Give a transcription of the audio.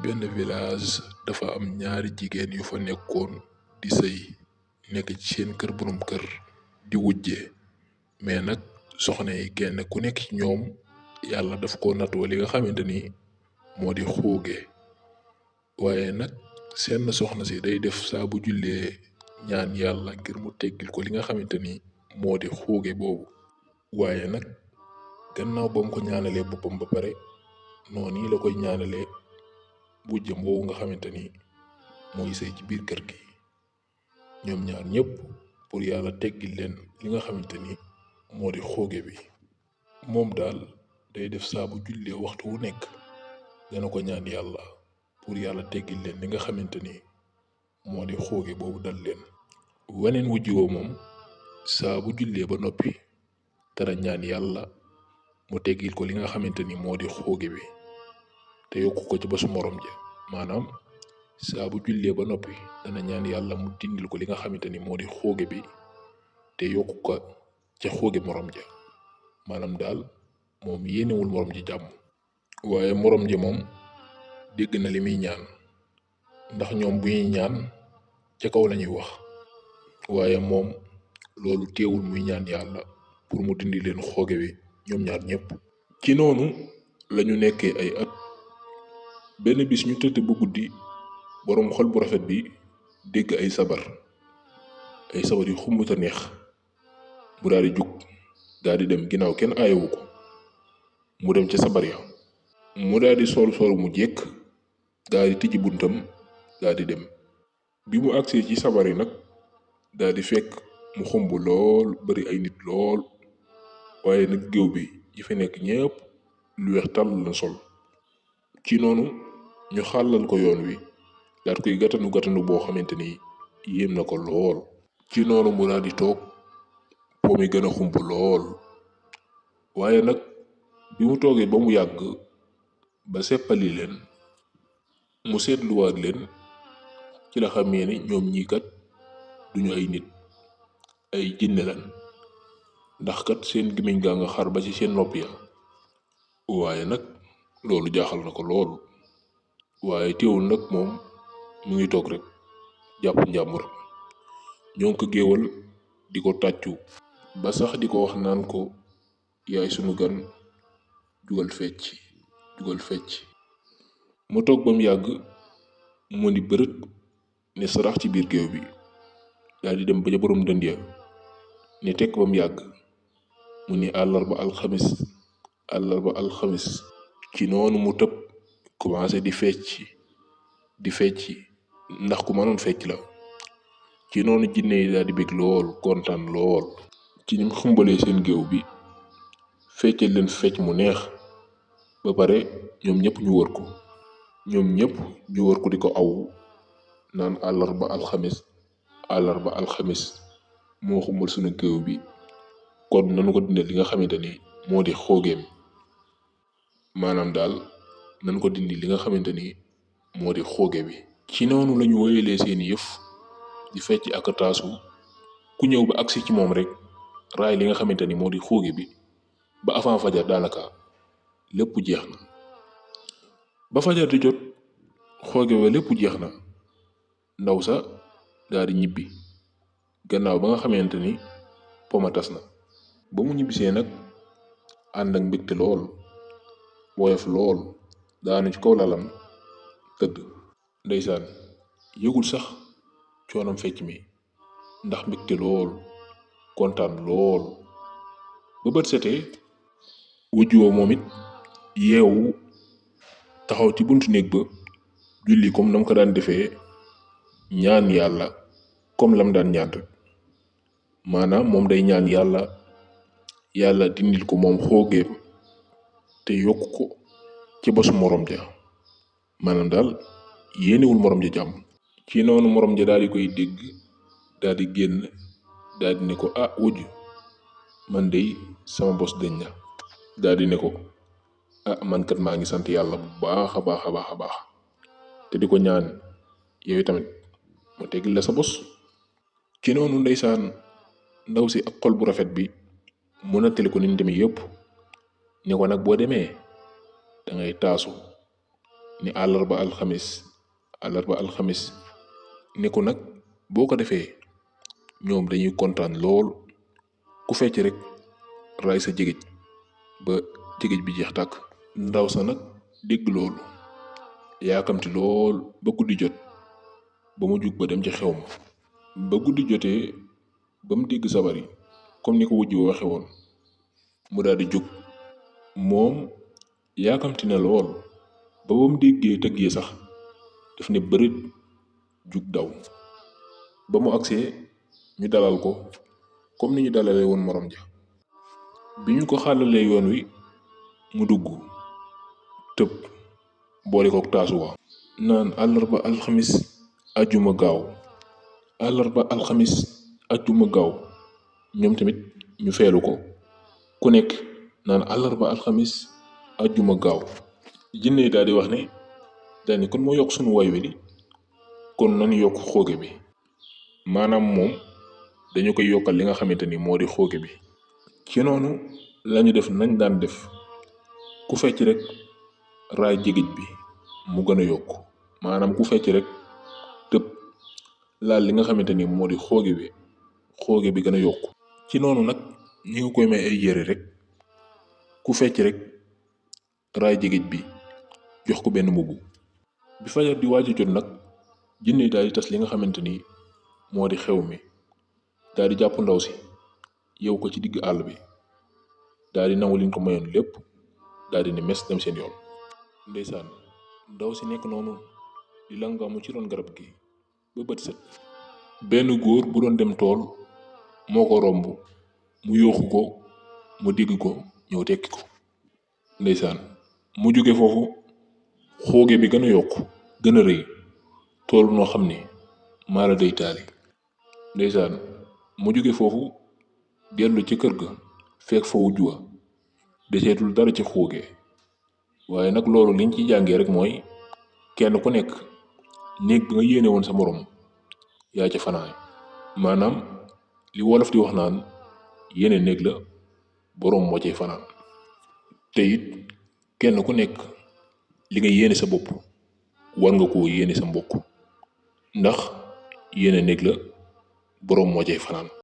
benn village dafa am ñaari jigéen yu fa nekkoon di sëy nekk ci seen kër borom kër di wujje mais nag soxna yi kenn ku nekk ci ñoom yàlla daf ko natoo li nga xamante ni moo di xuuge waaye nag seen soxna si day def saa bu jullee ñaan yàlla ngir mu teggil ko li nga xamante ni moo di xuuge boobu waaye nag gannaaw ba mu ko ñaanalee boppam ba pare noonu la koy ñaanalee wujjam boobu nga xamante ni mooy sëy ci biir kër gi ñoom ñaar ñëpp pour yàlla teggil leen li nga xamante ni moo di xuuge bi moom daal day def saa bu jullee waxtu wu nekk dana ko ñaan yàlla pour yàlla teggil leen li nga xamante ni moo di xuuge boobu dal leen weneen wujj woo moom saa bu jullee ba noppi dara ñaan yàlla mu teggil ko li nga xamante ni moo di xuuge bi te yokku ko ci ba su morom ja maanaam saa bu jullee ba noppi dana ñaan yàlla mu dindil ko li nga xamante ni moo di xuuge bi te yokku ko ca xuuge morom ja maanaam daal moom yéenewul morom ji jàmm waaye morom ji moom dégg na li muy ñaan ndax ñoom bu ñuy ñaan ca kaw lañuy wax waaye moom loolu teewul muy ñaan yàlla pour mu dindi leen xuuge bi ñoom ñaar ñëpp ci noonu lañu nekkee ay at benn bis ñu tëdd bu guddi boroom xol bu rafet bi dégg ay sabar yu xumbuta neex mu daal di jug daal di dem ginnaaw kenn aayewu ko mu dem ca sabar ya mu daal di sol mu jekk daal di tijji buntam daal di dem bi mu agsee ci sabar yi nag daal di fekk mu xumb lool bari ay nit lool waaye nag géew bi ñi fi nekk ñépp lu weex tàll la sol ci noonu ñu xàllal ko yoon wi daal koy gàttanu boo xamante ni yéem na ko lool ci noonu mu daal di toog po mi gën a xumb lool waaye nag bi mu toogee ba mu yàgg ba seppali leen mu seetluwaat leen ci la xamee ni ñoom ñii kat duñu ay nit ay jinne lan ndax kat seen gémmiñ gaa nga xar ba ci seen nopp ya waaye nag loolu jaaxal na ko lool waaye teewul nag moom mu ngi toog rek jàpp njàmburam ñoo ngi ko géewal di ko tàccu ba sax di ko wax naan ko yaay sunu gan jugal fecc mu toog ba mu yàgg mu ni bërët ne sarax ci biir géew bi daal di dem ba ca borom dënd ya ne tekk ba mu yàgg mu ni àllarba alxamis ci noonu mu tëb commencé di fecc ndax ku mënoon fecc la ci noonu jinne yi daal di bég lool kontaan lool ci ni mu xumbalee seen géew bi feccal leen fecc mu neex ba pare ñoom ñëpp ñu wër ko di ko aw naan àllarba alxamis moo xumbal sunu géew bi kon nanu ko dindal li nga xamante ni moo di xoogeem maanaam daal nanu ko dindi li nga xamante ni moo di xooge bi ci noonu lañu woyalee seeni yëf di fecc ak taasu ku ñëw ba agsi ci moom rek raay li nga xamante ni moo di xooge bi ba avant fajar daanaka lépp jeex na ba fajar di jot xooge ba lépp jeex na ndaw sa daal di ñibbi gannaaw ba nga xamante ni poma tas na ba mu ñibbisee nag ànd ak mbégte lool woyof lool daanu ci kaw lalam tëdd ndeysaan yëgul sax coonam fecc mi ndax mbégte lool kontaan lool ba bët setee wujj woo moom it yeewu taxaw ci buntu néeg ba julli comme nam ko daan defee ñaan yàlla comme lam daan ñaan rek maanaam moom day ñaan yàlla dindil ko moom xoogeem te yokk ko ci basu morom ja maanaam daal yéenewul morom ja jàmm ci noonu morom ja daal di koy dégg daal di génn daal di ne ko wujj man dey sama bos deñ na daal di ne ko man kat maa ngi sant yàlla bu baax a baax te di ko ñaan yow tamit mu teggil la sa bos ci noonu ndeysaan ndaw si ak xol bu rafet bi mu nattali ko ni ñu demee yëpp ne ko nag boo demee da ngay taasu ni àllarba alxamis ne ko nag boo ko defee ñoom dañuy kontaan lool ku fecc rek raay sa jigéej ba jigéej bi jeex tàkk. ndaw sa nag dégg loolu yaakamti lool ba guddi jot ba mu jug ba dem ci xew ma. ba guddi jotee ba mu dégg sabar yi comme ni ko wujj waxe woon mu daal di jug. moom yaakamti na lool ba mu déggee tëgg yi sax daf ne bërit jug daw. ba mu agsee ñu dalal ko comme ni ñu dalalee woon morom ja. bi ñu ko xàllalee yoon wi mu dugg tëb boole kook taasuwa naan àllarba alxamis ajjuma gaaw àllarba alxamis ajjuma gaaw. ñoom tamit ñu feelu ko ku nekk naan àllarba alxamis ajjuma gaaw. jinne yi daal di wax ne daal ni kon moo yokk sunu way wi di kon nañu yokk xooge bi. maanaam moom dañu koy yokkal li nga xamante ni moo di xooge bi. ci noonu lañu def nañ daan def ku fecc rek raay jigéej bi mu gën a yokk. maanaam ku fecc rek tëb laal li nga xamante ni moo di xooge bi gën a yokk. ci noonu nag ñi ngi koy may ay yére rek ku fecc rek raay jigéej bi jox ko benn mbubb. bi fajar di waaju jot nag jinne daal di tas li nga xamante ni moo di xew mi daal di jàpp ndaw si yow ko ci digg àll bi daal di nangu liñ ko mayoon lépp daal di ne mes dem seen yoon. ndeysaan ndaw si nekk noonu di langaamu ci ron garab gi ba bët set. benn góor bu doon dem tool moo ko romb mu yooxu ko mu digg ko ñëw tekki ko. ndeysaan mu jóge foofu xooge bi gën a yokk gën a rëy tool noo xam ne maala day taali. ndeysaan mu jóge foofu dellu ci kër ga fekk fa wujj wa deseetul dara ci xooge. waaye nag loolu liñ ci jàngee rek mooy kenn ku nekk néeg bi nga yéene woon sa morom yaa ca fanaan. maanaam li wolof di wax naan yéene néeg la boroom moo cay fanaan. te it kenn ku nekk li nga yéene sa bopp war nga koo yéene sa mbokk ndax yéene néeg la boroom moo cay fanaan.